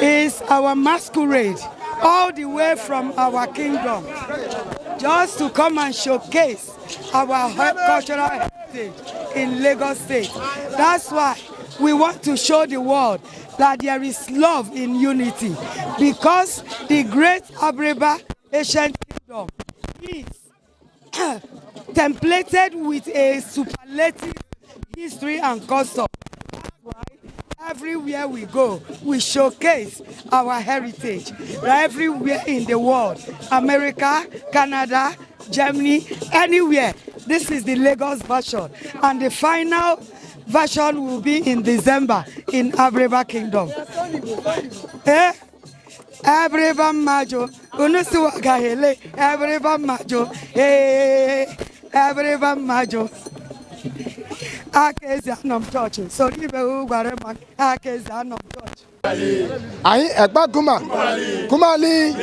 Is our masquerade all the way from our kingdom, just to come and showcase our cultural heritage in Lagos State. That's why we want to show the world that there is love in unity, because the great Abiriba ancient kingdom is templated with a superlative history and custom. That's why everywhere we go, we showcase our heritage. Everywhere in the world, America, Canada, Germany, anywhere. This is the Lagos version. And the final version will be in December in Abiriba Kingdom. Eh? Abiriba Majo, Unusu Agahele, Abiriba Majo, eh, Abiriba Majo. Aka eze anọ m chọọchị, soro ibe gwara m aka eze anọ m chọọchị. Anyị Ekpa Kuma Kumali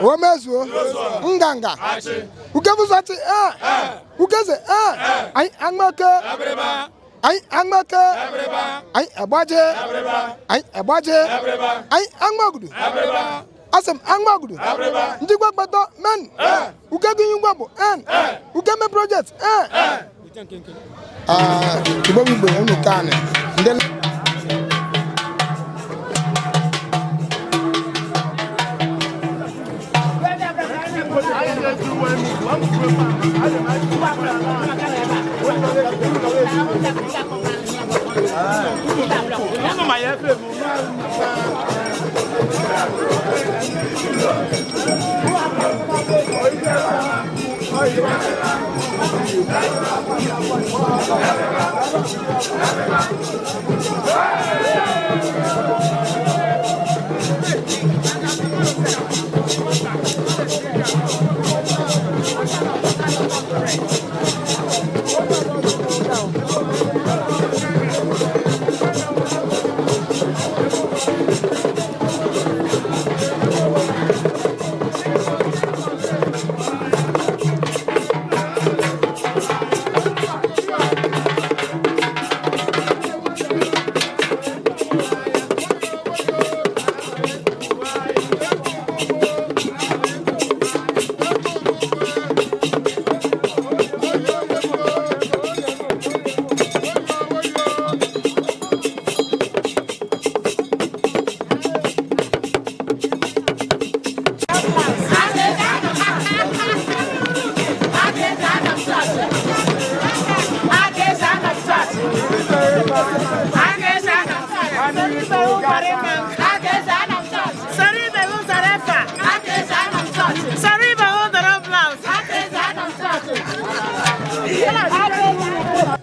omezuo nganga ukebuzati ukeze anyị agbake anyị agbake anyị agbaje anyị agbaje anyị agbagudu asị m agbagudu ndị gbagbatọ men ukegunyi gbagbo en ukeme project Igbo bụ Igbo unu ka anyị ndị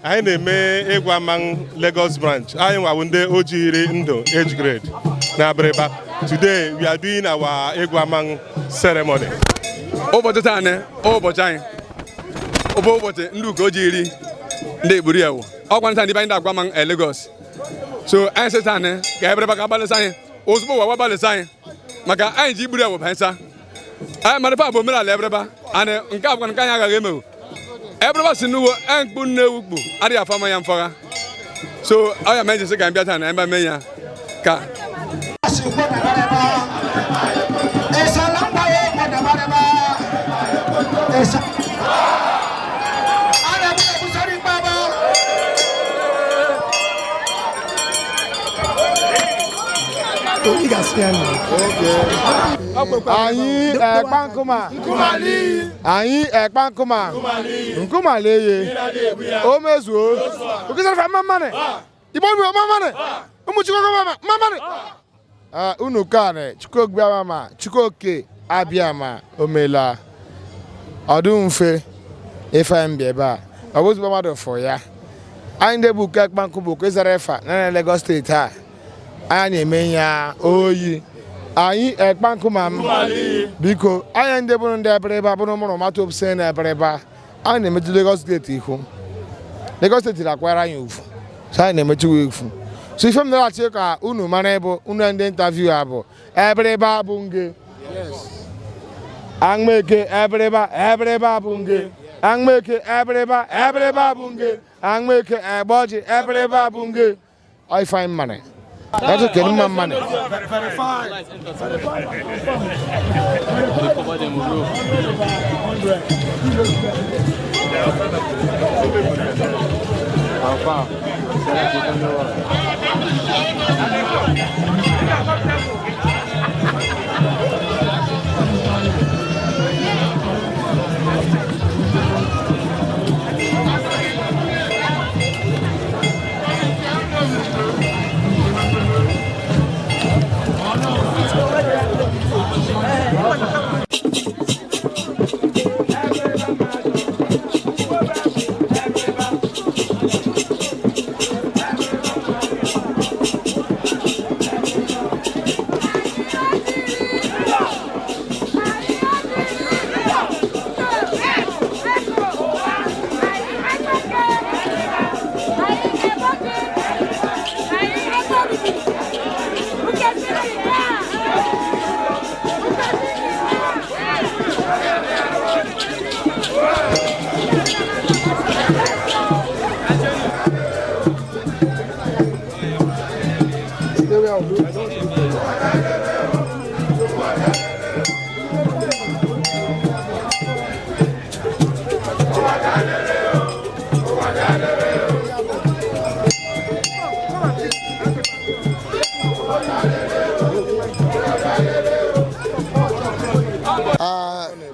Anyị na-eme ịgwa amang Lagos branch. Anyị nwawo ndị ojiri ndụ age grade na Abiriba. Today we are doing our ịgwa amang ceremony. Ụbọchị taa nị ụbọchị anyị bụ ụbọchị ndị uke ojiri ndị egburu ewu ọkwa nta ndị be anyị na-agwa amang Lagos. So anyị sị taa nị ka Abiriba ka agbalịsa anyị ozugbo ụwa gbalịsa anyị maka anyị ji igburu ewu banyesa anyị mara ife bụ omenala Abiriba anyị nke abụkwa nke anyị agaghị emewu. Abiriba si n'uwe mkpu nne ewu kpu adịghị afọ ama ya mfọgha. So ọ ya mee jisi ka m bịa taa na ebe mee ya ka Anyị Ekpa Nkuma anyị Ekpa Nkuma Nkuma leye o mezuo okesara mma mmanị Igbo bụ mma mmanị ụmụ Chukwu mma mmanị unu ka Chukwu ma Chukwu oke abịa ma o meela ọdụ mfe ife mbịa ebe a ọ bụ ozugbo mmadụ fụ ya anyị ndị bụ uke Ekpa Nkụ bụ uke zara efa na Lagos steeti a anyị na-eme ya oyi anyị Ekpa Nkụ ma m biko anyị ndị bụrụ ndị Abiriba bụrụ mụrụ mata obse na Abiriba anyị na-emetụ Lagos steeti ihu. Lagos steeti na-akwara anyị ugwu so anyị na-emetụ ifu So ife m na-achọ ka unu mara bụ unu ndị interview a bụ Abịrịba bụ nge. Aṅmeke Abịrịba Abịrịba bụ nge. Aṅmeke Abịrịba Abịrịba bụ nge. Aṅmeke Agbọjị Abịrịba bụ nge. Ọ ife anyị mara. That's okay, mma mmanị.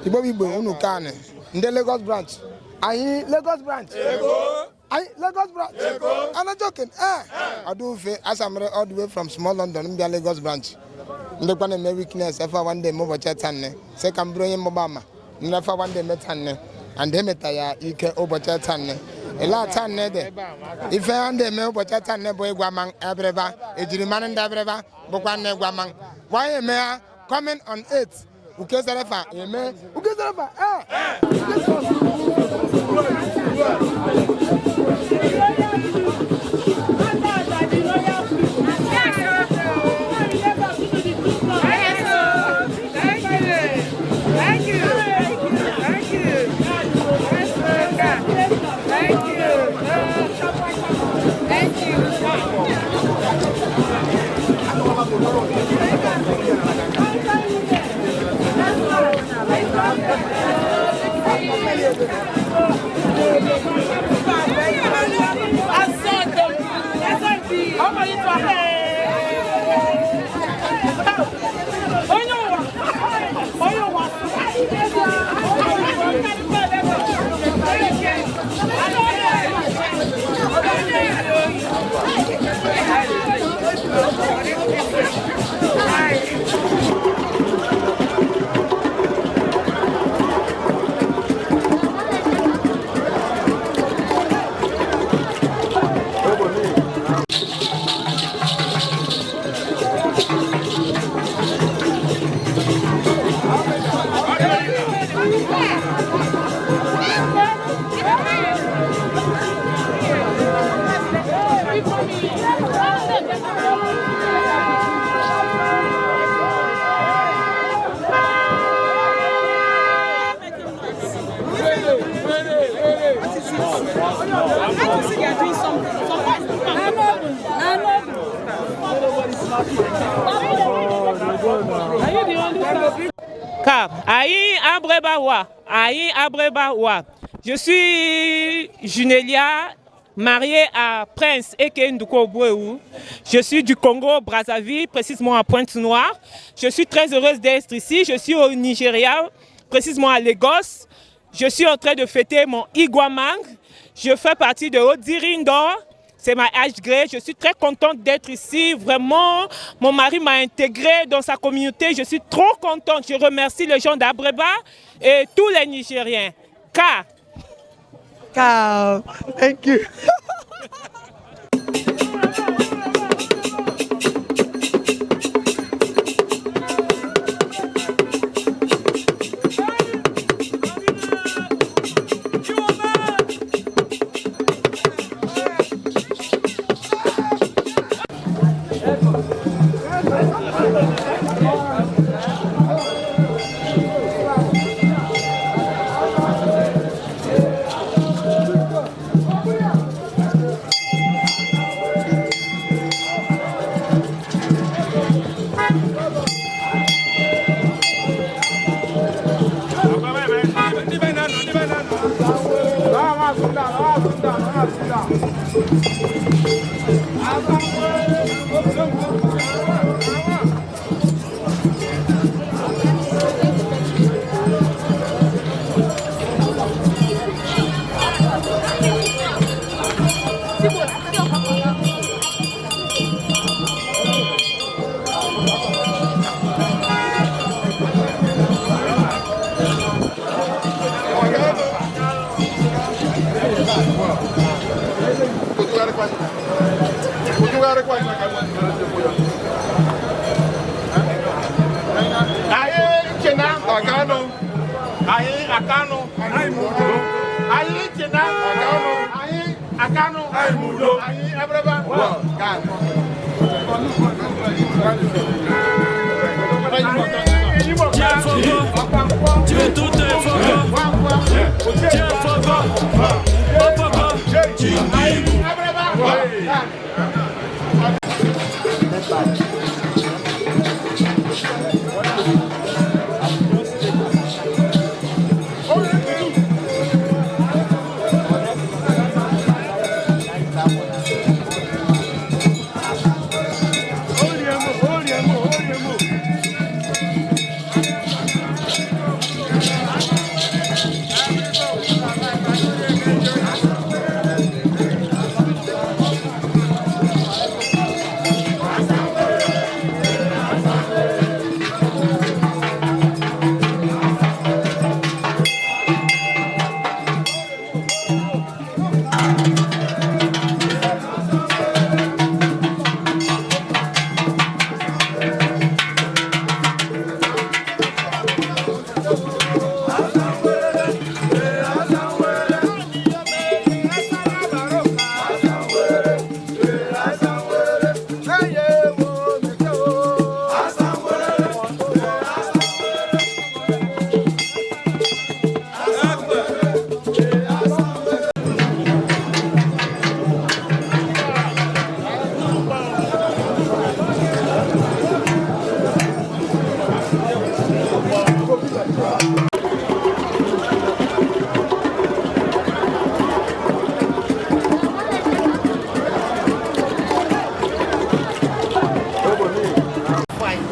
Igbo bụ Igbo unu ka anyị ndị Lagos branch anyị Lagos branch anyị Lagos branch ana joking eh ọdụ ufe asamere all the way from small London m bịa Lagos branch ndịkwa na-eme weakness efe awa ndị eme ụbọchị taa sị ka m bụrụ onye mgbagba ama ndị efe awa ndị eme taa and emeta ya ike ụbọchị taa ele taa dị ife ha ndị eme ụbọchị taa bụ ịgwa ma Abịrịba ejirimara ndị Abịrịba bụkwa nne ịgwa ma why eme ha coming on 8 Uke Zarefa eme Uke Zarefa eh. Thank you. Thank you. Thank you. Thank you. Car, Aïe Abrebawa, Aïe Abrebawa. Je suis Junelia, mariée à Prince Eke Nduko Oboueou. Je suis du Congo, Brazzaville, précisément à Pointe-Noire. Je suis très heureuse d'être ici. Je suis au Nigeria, précisément à Lagos. Je suis en train de fêter mon Iguamang. Je fais partie de Odirindo. C'est ma age grade. Je suis très contente d'être ici. Vraiment, mon mari m'a intégrée dans sa communauté. Je suis trop contente. Je remercie les gens d'Abreba et tous les Nigériens. Car Cow. Thank you. Anyị nchena Akanu. Anyị Akanu. Anyị nchena Akanu. Anyị Akanu. Anyị Abịrịba. Fine.